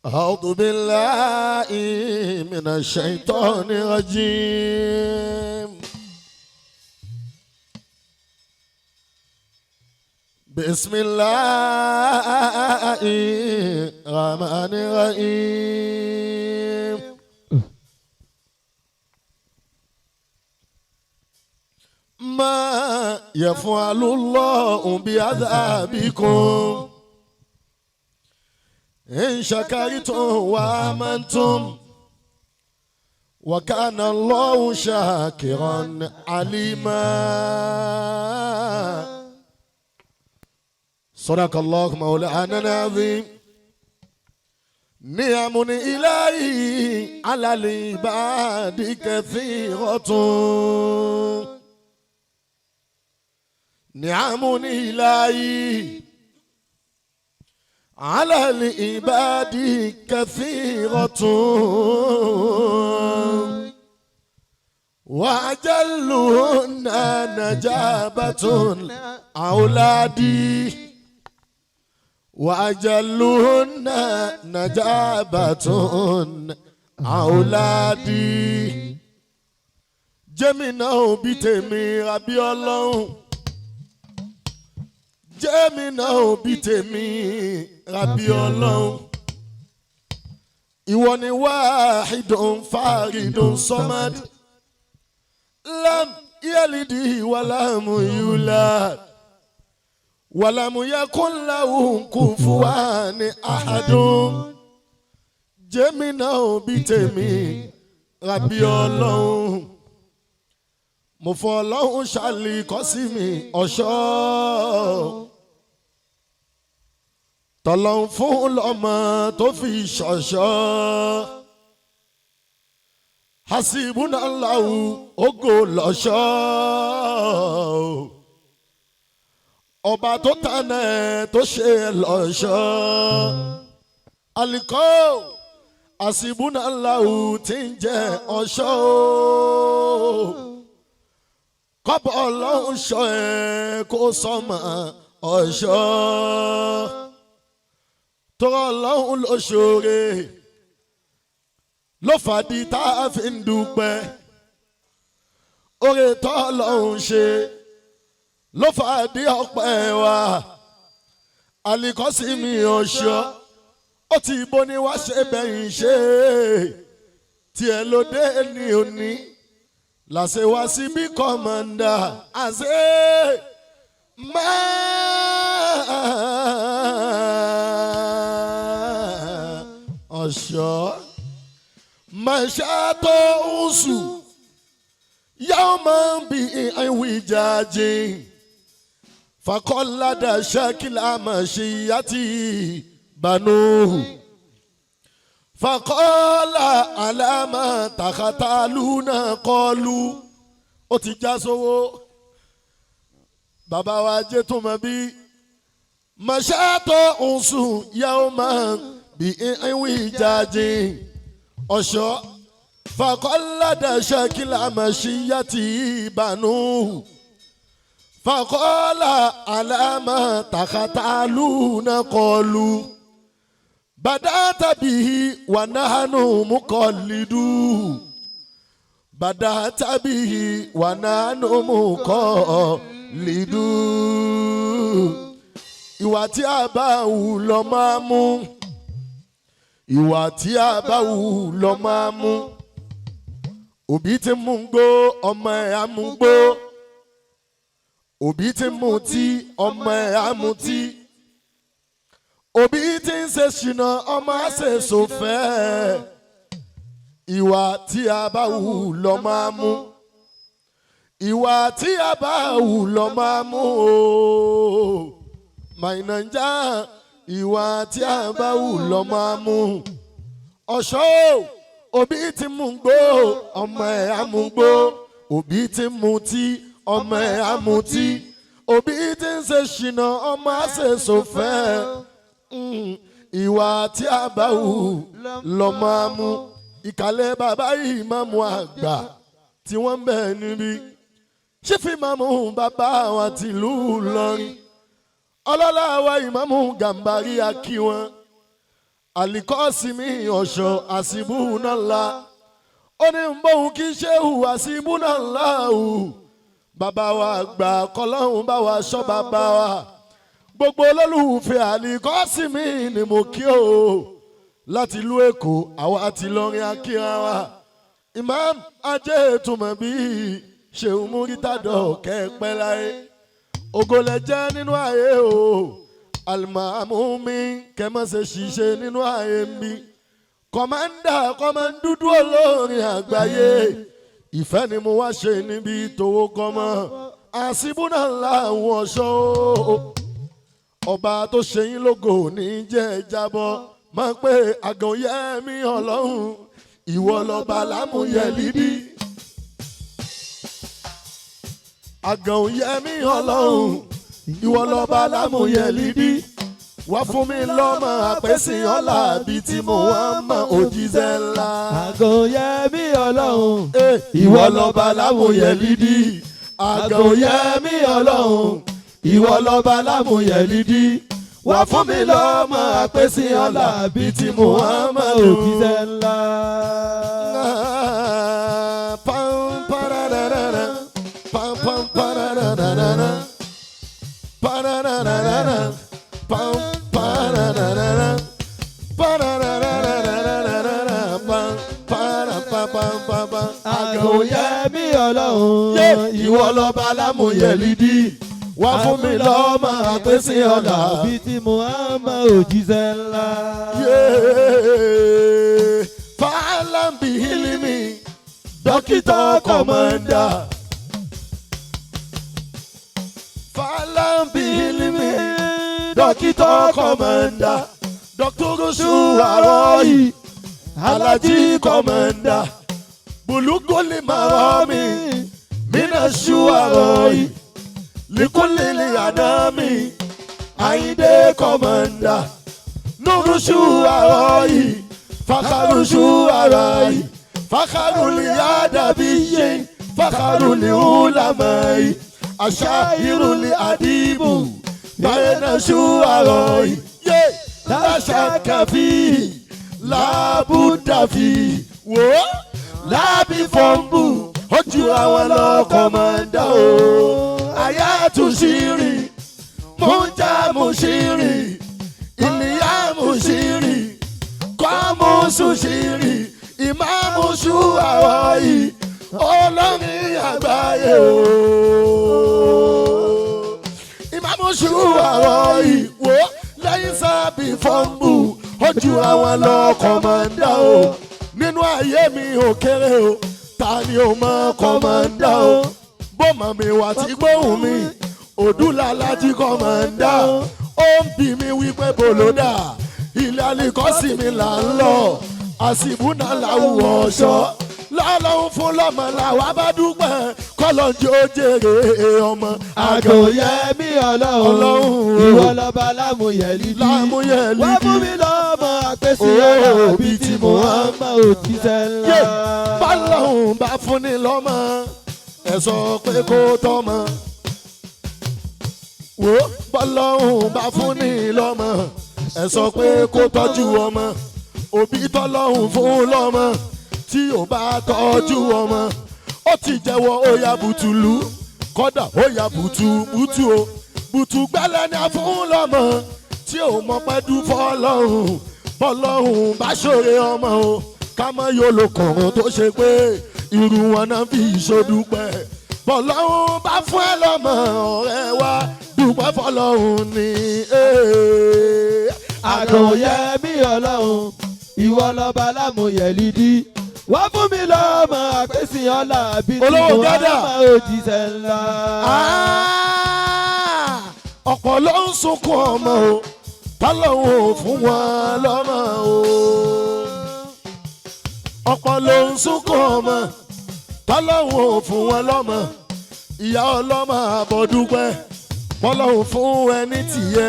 أعوذ بالله من الشيطان الرجيم. بسم الله الرحمن الرحيم. ما يفعل الله بعذابكم إن شكرتم وآمنتم وكان الله شاكرا عليما. صدق الله مولانا العظيم. نعم إلهي على العباد كثيرة. نعم إلهي على العباد كثيرة وأجلهن نجابة أولادي وأجلهن نجابة أولادي. Jẹ́mi náà ò bí tèmi àbí Ọlọ́run. Jẹ́mi náà ò bí tèmi àbí Ọlọ́run. Ìwọ ni wáhídùn fáridùn sọ́mádì. Lam yalidi wàlámù yúlad. Wàlámù yakun lahu kufuwan ahadun. Jẹ́mi náà ò bí tèmi àbí Ọlọ́run. Mo fọ Ọlọ́run ṣàlì kọ́ sí mi ọ̀ṣọ́. Tọ̀lọ́hún fún lọ́mọ tó fi ṣọ̀ṣọ́. Hasibunallahu ògo lọ́ṣọ́. Ọba tó tànà ẹ̀ tó ṣe lọ́ṣọ́. Àlìkọ́ hasibunallahu tí ń jẹ́ ọ̀ṣọ́. Kọ́bọ̀ Ọlọ́run ṣọ́ ẹ kó sọmọ ọ̀ṣọ́. Tọrọ Ọlọ́run ló ṣoore ló fàdí tá a fi ń dúpẹ́. Oore tọ́ Ọlọ́run ṣe ló fàdí ọpẹ́ wa. Àlìkọ́sí mi ọ̀ṣọ́ ó ti bó ni wá ṣe bẹ́yìn ṣe tiẹ̀ ló dé ní òní. Làṣẹ wá síbí kọ́mọ̀ndà àṣẹ máa ọ̀ṣọ́ màṣá tó ń sùn yàwó máa ń bí ìwé ìjàjì fakọ́ládà ṣákìlà màṣíyàtì bànú. Fakọ́lá àlámà tàkàtàlù náà kọlu ó ti já sówó. Bàbá wa jẹ́ tó mọ bí màṣátó ń sùn yàwó máa bí ìwé ìjàjì ọ̀ṣọ́ fakọ́ládà ṣákìlà màṣíyàtì bànú. Fakọ́lá àlámà tàkàtàlù náà kọlu. Badata bihi wa nahanu muqallidu. Badata bihi wa nahanu muqallidu. Ìwà tí a bá wù lọ máa mú. Ìwà tí a bá wù lọ máa mú. Òbí tí mú gbó ọmọ ẹ̀ á mú gbó. Òbí tí mú tí ọmọ ẹ̀ á mú tí. Òbí tí ń ṣe ṣìnà ọmọ á ṣe sòfẹ́. Ìwà tí a bá wù lọ máa mú. Ìwà tí a bá wù lọ máa mú o. Màìnàjà ìwà tí a bá wù lọ máa mú. Ọ̀ṣọ́ òbí tí mú gbó ọmọ ẹ̀ á mú gbó. Òbí tí mú tí ọmọ ẹ̀ á mú tí. Òbí tí ń ṣe ṣìnà ọmọ á ṣe sòfẹ́. Ìwà tí a bá wù lọ máa mú. Ìkàlẹ̀ bàbá ìmáàmù àgbà tí wọ́n ń bẹ níbí. Ṣífì ìmáàmù bàbá wa tìlú Ìlọrin. Ọlọ́lá wa ìmáàmù Gàmbàrí akí wọn. Àlìkọ́sìmí ọ̀ṣọ́ àṣìbùnàlá ó ní ń bóun kí ṣéhù àṣìbùnàlá o bàbá wa gbà kọlọ́hún bá wa ṣọ́ bàbá wa gbogbo olólùfẹ́ Àlìkọ́sìmí ni mo kí o láti ìlú Èkó àwa àti Ìlọrin akíra wa Imam Ajé ìtumọ̀ bíi Ṣeun Múrítàdọ̀ kẹ́pẹ́ láyé ògo lẹ jẹ́ nínú ayé o alimamu mi kẹ́mọ́sẹ̀ ṣiṣẹ́ nínú ayé mi commander kọ́mọ́ndúdú olórin àgbáyé ìfẹ́ ni mo wá ṣe níbi tòwó kọ́mọ́ àṣìbúnà làwọn ọ̀ṣọ́ ọba tó ṣe yín lógo ní jẹ́ jábọ́ máa ń pé àgànyẹ́mí ọlọ́run ìwọ lọ́ba lámúyẹ lídí. Àgànyẹ́mí ọlọ́run ìwọ lọ́ba lámúyẹ lídí. Wá fún mi lọ́mọ àpèsè ọ̀la àbí tí mo wá mọ òjíṣẹ́ ńlá. Àgànyẹ́mí ọlọ́run ìwọ lọ́ba lámúyẹ lídí. Àgànyẹ́mí ọlọ́run ìwọ lọ́ba lámúyẹ lídí. Wá fún mi lọ́mọ àpèsè ọ̀la àbí tí mo wá mọ òjíṣẹ́ ńlá. Pam pararara, pam pam pararara, pararara, pam pararara, pararara, pam para pam pam pam pam. Àgànyẹ́mí ọlọ́run Ìwọ lọ́ba lámúyẹ lídì, wá fún mi lọ́mọ àpèsè ọ̀la. Àbí tí Muhammad òjíṣẹ́ ńlá. Fàlàbí hilimi, dókítà kọ̀mọ́ndà. Fàlàbí hilimi, dókítà kọ̀mọ́ndà. Dókítà Ṣùwárọ̀yì, Alájí kọ̀mọ́ndà. Bùlùkùlì màrọ́mì, Mínà Ṣùwárọ̀yì, Lìkùlì àdámì, Àyìndé kọ̀mọ́ndà. Nuru Ṣùwárọ̀yì, Fàkàrù Ṣùwárọ̀yì, Fàkàrù lìyàdàbíyì, Fàkàrù lìhùlámàyì, Àṣàyìrù lìàdìbù, Bàyẹ̀nà Ṣùwárọ̀yì, yé láṣàkàfì, làbúdàfì, wò ó, lábì fọ́nbù, ó ju àwọn lọ kọ̀mọ̀dá o. Àyàtúnṣírì, mújà múṣírì, ìlíyà múṣírì kọ́mùsù ṣìrì ìmáàmùsù àwọ̀yì olórin àgbáyé o. Ìmáàmùsù àwọ̀yì wò lẹ́yìn sábì fọ́nbù ó ju àwọn lọ kọ̀mọ̀dá o. Nínú ayé mi ò kéré o, ta ni ò mọ kọ̀mọ̀dá o? Bọ́mọ̀ mi wà tí gbóhùn mi, òdúlàlájí kọ̀mọ̀dá. Ó ń bi mi wípé bòlódà ilé alikọ́sí mi là ń lọ àsìbúnà làwùwọ̀ ọ̀ṣọ́ lọ́lọ́hún fún lọ́mọ làwa bá dúpẹ́ kọ́lọ́njì ó jèrè ọmọ. Àgànyẹ́mí ọlọ́run ìwọ lọ́ba lámúyẹ lídí. Lámúyẹ lídí. Wá fún mi lọ́mọ àpèsè ọ̀la àbí tí Muhammad òjíṣẹ́ ńlá. Bọ́lọ́hún bá fún ni lọ́mọ ẹ sọ pé kó tọ́mọ. Wò bọ́lọ́hún bá fún ni lọ́mọ ẹ sọ pé kó tọ́jú ọmọ òbí tọ́lọ́hún fún lọ́mọ tí ò bá tọ́jú ọmọ ó ti jẹ́wọ́ ó ya bùtùlù kọ́dà ó ya bùtù bùtù o bùtù gbẹ́lẹ́ ni a fún lọ́mọ tí ò mọ pẹ́ dún fọ́lọ́hún bọ́lọ́hún bá ṣòre ọmọ o ká mọ́ yóò lo kọ̀ọ̀rọ̀ tó ṣe pé irú wọn náà fi ìṣòdúpẹ́ bọ́lọ́hún bá fún ẹ lọ́mọ ọ̀rẹ́ wa dúpẹ́ fọ́lọ́hún ni. Àgànyẹ́mí ọlọ́run ìwọ lọ́ba lámúyẹ lídí. Wá fún mi lọ́mọ àpèsè ọ̀la àbí tí Muhammad òjíṣẹ́ ńlá. Ọ̀pọ̀ ló ń sunkún ọmọ o tọ́lọ́hún ò fún wọn lọ́mọ o. Ọ̀pọ̀ ló ń sunkún ọmọ tọ́lọ́hún ò fún wọn lọ́mọ. Ìyá ọlọ́mọ àbọ̀dúpẹ́ bọ́lọ́hún fún ẹni tìyẹ.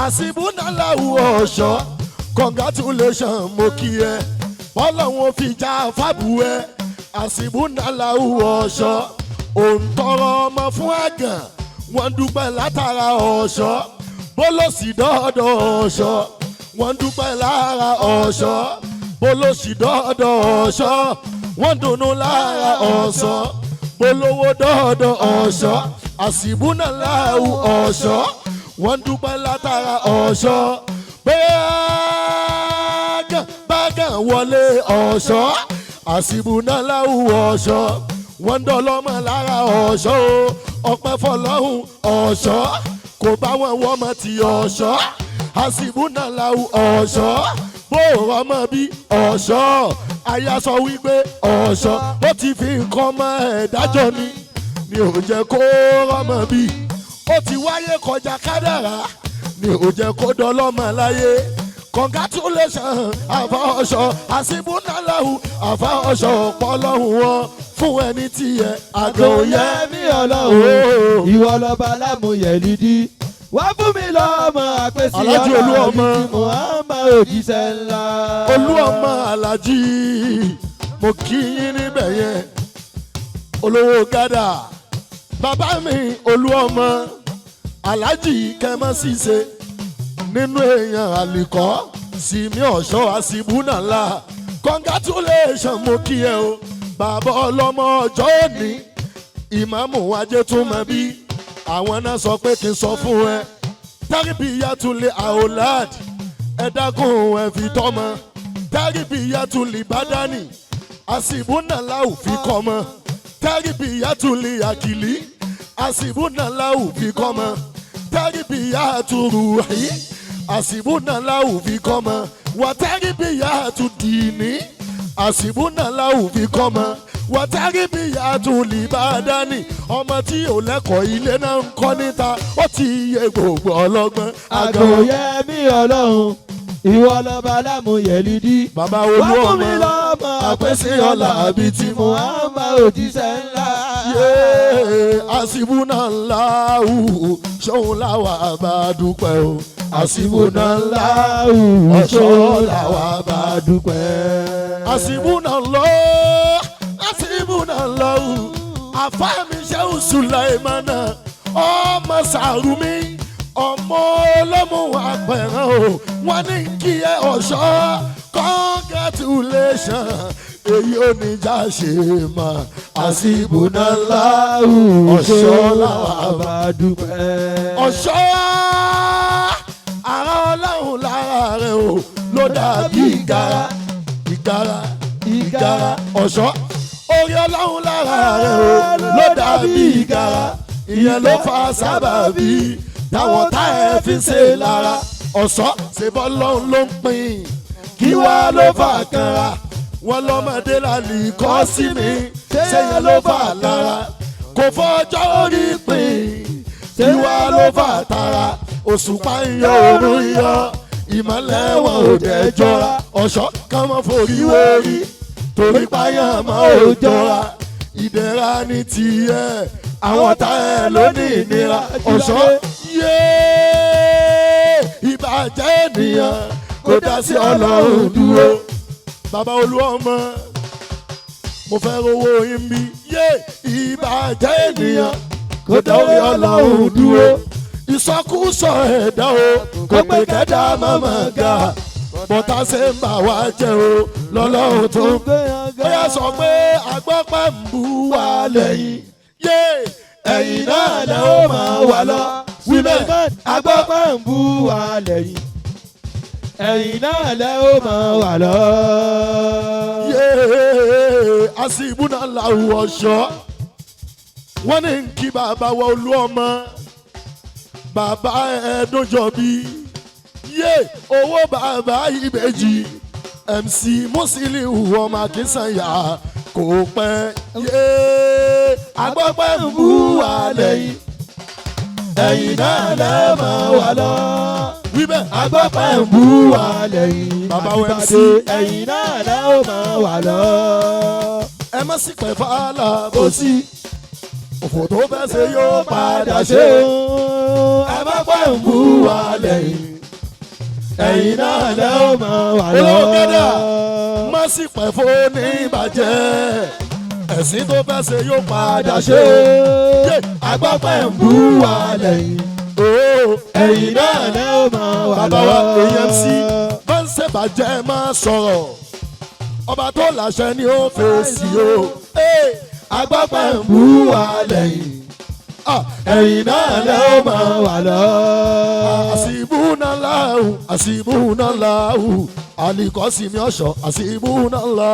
Àṣìbúnáláwù ọ̀ṣọ́ congratulation mo kí ẹ bọ́lọ́hún ò fi já fábù ẹ. Àṣìbúnáláwù ọ̀ṣọ́ òǹtọrọ ọmọ fún àgàn wọ́n dúpẹ́ látara ọ̀ṣọ́ bólòsì dọ́ọ̀dọ̀ ọ̀ṣọ́ Wọ́n ń dúpẹ́ lára ọ̀ṣọ́, bólóṣì dọ́dọ̀ ọ̀ṣọ́. Wọ́n ń dunnú lára ọ̀ṣọ́, bólówó dọ́dọ̀ ọ̀ṣọ́. Àsìbúnà láàrú ọ̀ṣọ́, wọ́n ń dúpẹ́ látara ọ̀ṣọ́. Bẹ́ẹ̀gàn bágàn wọlé ọ̀ṣọ́, àsìbúnà láàrú ọ̀ṣọ́. Wọ́n ń dọ́lọ́mọ lára ọ̀ṣọ́ o, ọpẹ́ fọlọ́hún ọ̀ṣọ́. Kò bá wọn wọ́mọ ti ọ̀ṣọ́, àsìbúnà láàrú ọ̀ṣọ́. Bó rọmọ bí ọ̀ṣọ́, aya sọ wípé ọ̀ṣọ́ ó ti fi nǹkan mọ́ ẹ̀ dájọ́ ni ni ò jẹ́ kó rọmọ bí. Ó ti wáyé kọjá kádàrá, ni ò jẹ́ kó dọlọ́mọ láyé. Congratulation àfa ọ̀ṣọ́, àsìbúnàláhù àfa ọ̀ṣọ́, ọ̀pọ̀lọ́hùn wọn fún ẹni tí ẹ àgọ́ yẹ. Àgòyẹmí Ọlọ́run, ìwọ lọba lámúyẹ̀lídì. Wá fún mi lọ́mọ àpèsè Alhaji ọlá Olúọmọ. àbí ti Muhammad òjíṣẹ́ ńlá. Olúọmọ Alájí, mo kí yín níbẹ̀ yẹn. Olówó gádà, bàbá mi Olúọmọ Alájí, kẹmọ ṣíṣe nínú èèyàn àlìkọ́ simi ọ̀ṣọ́ àṣìbúnàlá. Congratulation, mo kí ẹ o, bàbá ọlọ́mọ ọjọ́ òní. Ìmáàmù ajé tún mọ bí àwọn náà sọ pé kí n sọ fún ẹ, tárìbíyàtúlẹ̀ àwòlád, ẹ dákun, ẹ fi tọ́mọ. Tárìbíyàtúlẹ̀ bádánì, àṣìbúnàlá ò fi kọ́mọ. Tárìbíyàtúlẹ̀ àkìlí, àṣìbúnàlá ò fi kọ́mọ. Tárìbíyàtúrùhí, àṣìbúnàlá ò fi kọ́mọ. Wà tárìbíyàtúdìní, àṣìbúnàlá ò fi kọ́mọ. Wà tárìbíyàtúlẹ̀ bádánì. Ọmọ tí ò lẹ́kọ̀ọ́, ilé náà ń kọ́ níta. Ó ti yẹ gbogbo ọlọ́gbọ́n. Àgòyẹmí Ọlọ́run, ìwọ lọba lámúyẹ̀lídì. Bàbá Wá fún mi Olúọmọ lọ́mọ àpèsè ọlá àbí ti Muhammad òjíṣẹ́ ńlá. Àṣìbúnàláhù, ṣóun láwà bá dúpẹ́ o. Àṣìbúnàláhù, ọ̀ṣọ́ làwà bá dúpẹ́. Àṣìbúnàlọ́, àṣìbúnàláhù. Àfáàmì Ṣẹ́hùn Sùláìmánà, ọmọ Sàrùmí, ọmọ ọlọ́mú àpẹ̀rẹ̀ o. Wọ́n ní kí ẹ ọ̀ṣọ́, congratulation. Èyí ò ní já ṣe mọ́. Àṣìbúnàláhù, ọ̀ṣọ́ làwà bá bá dúpẹ́. Ọ̀ṣọ́ ara Ọlọ́run lára rẹ̀ o ló dàbí ìgara, ìgara, ìgara. Ọ̀ṣọ́, orí Ọlọ́run lára rẹ̀ o ló dàbí ìgara. Ìyẹn ló fa sábàbí táwọn tá ẹ fi ń ṣe lára. Ọ̀ṣọ́, ṣèbọ́ lọ́hún ló ń pín, kí wá ló fà kanra? Wọn lọ́mọdé lálẹ́ kọ́ sí mi, ṣéyẹn ló fà lára? Kò fọjọ́ orí pín, kí wá ló fà tara? Òṣùpá ń yọ, òun ń yọ, ìmọ̀lẹ̀ wọn ò dẹ̀ jọra. Ọ̀ṣọ́ kan mọ́ forí wórí torí páyà mọ́ ò jọra. Ìdẹ̀ra ní tiẹ̀, àwọn tá ẹ lónìí ìnira. Ọ̀ṣọ́ yéé, ìbàjẹ́ ènìyàn kò dá sí Ọlọ́run dúró. Bàbá Olúọmọ, mo fẹ́ rówó yín bí yé. Ìbàjẹ́ ènìyàn kò dá orí Ọlọ́run dúró. Ìsọkúsọ ẹ̀dá o kò pé kẹ́dá mọ̀mọ́ ga. Bọ́tà ṣe ń bà wá jẹ́ o lọ́lọ́run tó ń gbé ọ̀gá. Bóyá sọ pé agbọ́pẹ́ ń bú wa lẹ́yìn yé, ẹ̀yìn náà lẹ́ ó máa wà lọ. Wíbẹ̀. Agbọ́pẹ́ ń bú wa lẹ́yìn, ẹ̀yìn náà lẹ́ ó máa wà lọ. Yé, àṣìbúnà làwù ọ̀ṣọ́. Wọ́n ní kí bàbá wa Olúọmọ, bàbá Ẹ̀ẹ́dúnjọbí yé, owó bàbá ìbejì, MC Musiliu ọmọ Akínsànyà, kò pẹ́ yé. Agbọ́pẹ́ ń bú wa lẹ́yìn, Ẹ̀yìn náà lẹ́ máa wà lọ. Wíbẹ̀. Agbọ́pẹ́ ń bú wa lẹ́yìn. Bàbá wa MC. Àtibáde, ẹ̀yìn náà lẹ́ ó máa wà lọ. Ẹ má sì pẹ́ fàálà bó sí òfò tó fẹ́ ṣe yóò padà ṣe. Ẹ má pẹ́ ń bú wa lẹ́yìn, ẹ̀yìn náà lẹ́ ó máa wà lọ. Olówó gẹ́dà, má sì pẹ́ fóní ìbàjẹ́, ẹ̀sìn tó fẹ́ ṣe yóò padà ṣe. Ṣe agbọ́pẹ́ ń bú wa lẹ́yìn. Ooo Ẹ̀yìn náà lẹ́ ó máa wà bàbá lọ. wa AMC bá ń ṣèbàjẹ́ máa sọ̀rọ̀ ọba tó láṣẹ ni ó fèsì o. Ee, agbápẹ́ ń bú wa lẹ́yìn. Ah, Ẹ̀yìn náà lẹ́ ó máa wà lọ. Àsìbúnàláhù àsìbúnàláhù àlìkọ́sìmí ọ̀ṣọ́ àsìbúnàlá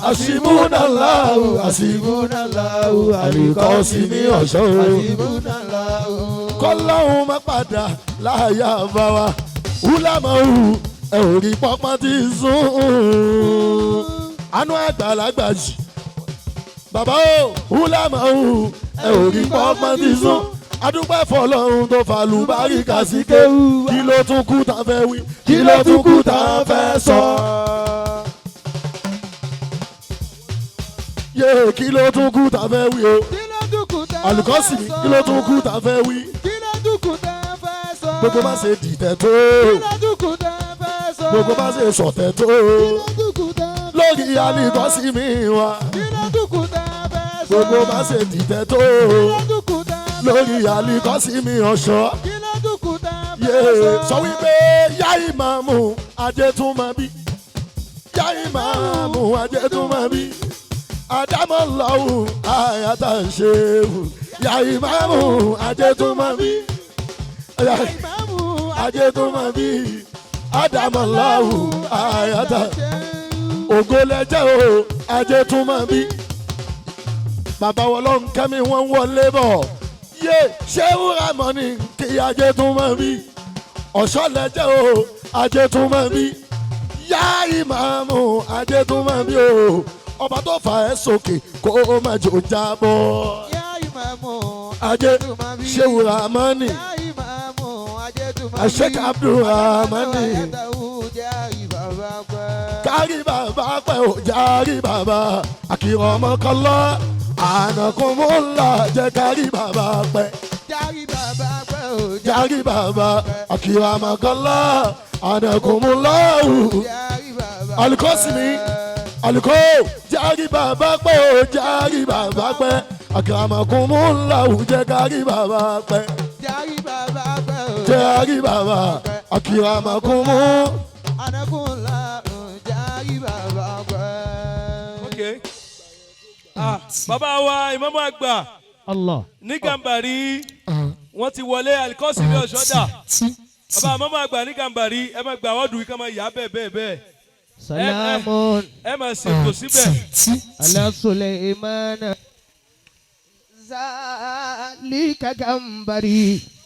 àsìbúnàláhù Àsìbúnàláhù àlìkọ́sìmí ọ̀ṣọ́. Àsìbúnàláhù. Kọ́láhùn má padà láyà bá wa wúlámọ̀hù ẹ ò rí pọ́pọ́n tí ń sún àánú àgbàlagbà jì bàbá o wúlámọ̀hù ẹ ò rí pọ́pọ́n tí ń sún adúpẹ́ fọlọ́run tó falùbáríkà sí kéwú kí ló tún kú tá a fẹ́ wí kí ló tún kú tá a fẹ́ sọ yé kí ló tún kú tá a fẹ́ wí o Kí ló dúkù tá a àlùkọ́sì fẹ́ sọ? kí ló tún kú tá a fẹ́ wí Kí ló dúkù tá a fẹ́ sọ? gbogbo má ṣe dìtẹ̀ tó Kí ló dúkù tá a fẹ́ sọ? gbogbo má ṣe sọ̀tẹ̀ tó Kí ló dúkù tá a fẹ́ lórí sọ? àlùkọ́sì mi wá Kí ló dúkù tá a fẹ́ sọ? gbogbo má ṣe dìtẹ̀ tó Kí ló dúkù tá a fẹ́ lórí sọ? àlùkọ́sì mi ọ̀ṣọ́ Kí ló dúkù tá a yé fẹ́ sọ? sọ wípé yá ìmáàmù ajé tún máa bí yá ìmáàmù ajé tún máa bí àdámọ̀ lọ́wọ́ àyàtà ṣe wù yá ìmáàmù ajé tún máa bí yá Ìmáàmù ajé tún máa bí àdámọ̀ lọ́wọ́ àyàtà ògo lẹ́jẹ̀ o ajé tún máa bí bàbá wọlọ́n kẹ́mi wọ́n ń wọlé bọ̀ yé ṣé wúrà mọ́ ni kí ajé tún máa bí ọ̀ṣọ́ lẹ́jẹ̀ o ajé tún máa bí yá ìmáàmù ajé tún máa bí o ọba tó fà ẹ́ sókè kó o má jò jábọ́ Yá ìmáàmù ajé tún máa bí. ṣé wúrà mọ́ ni Yá ìmáàmù ajé tún máa bí. Sheikh Abdulrahmani kárí bàbá pẹ́ ò járí bàbá àkìrọ̀ ọmọkọlọ́ ànàkùnmọ́lá jẹ́ kárí bàbá pẹ́ Járí bàbá pẹ́ ò járí bàbá àkìrọ̀ ọmọkọlọ́ ànàkùnmọ́lá járí bàbá alikọ́sìmí alikọ́ járí bàbá pẹ́ ò járí bàbá pẹ́ àkìrọ̀ ọmọkùnmọ́lá jẹ́ kárí bàbá pẹ́ Járí bàbá pẹ́ ò járí bàbá àkìrọ̀ ọmọkùnmọ́. Anakunla járí bàbá pẹ́. Okay. Ah, bàbá wa ìmáàmù àgbà Allah. ní Gàmbàrí wọ́n ti wọlé alikọ́sìmí ọ̀ṣọ́dà bàbá ìmáàmù àgbà ní Gàmbàrí ẹ máa gbà wọ́ọ̀dù yìí ká máa yà á bẹ́ẹ̀ bẹ́ẹ̀ bẹ́ẹ̀ Salamun ẹ máa ṣètò síbẹ̀. ala Sulaimana. Zalika Gambari.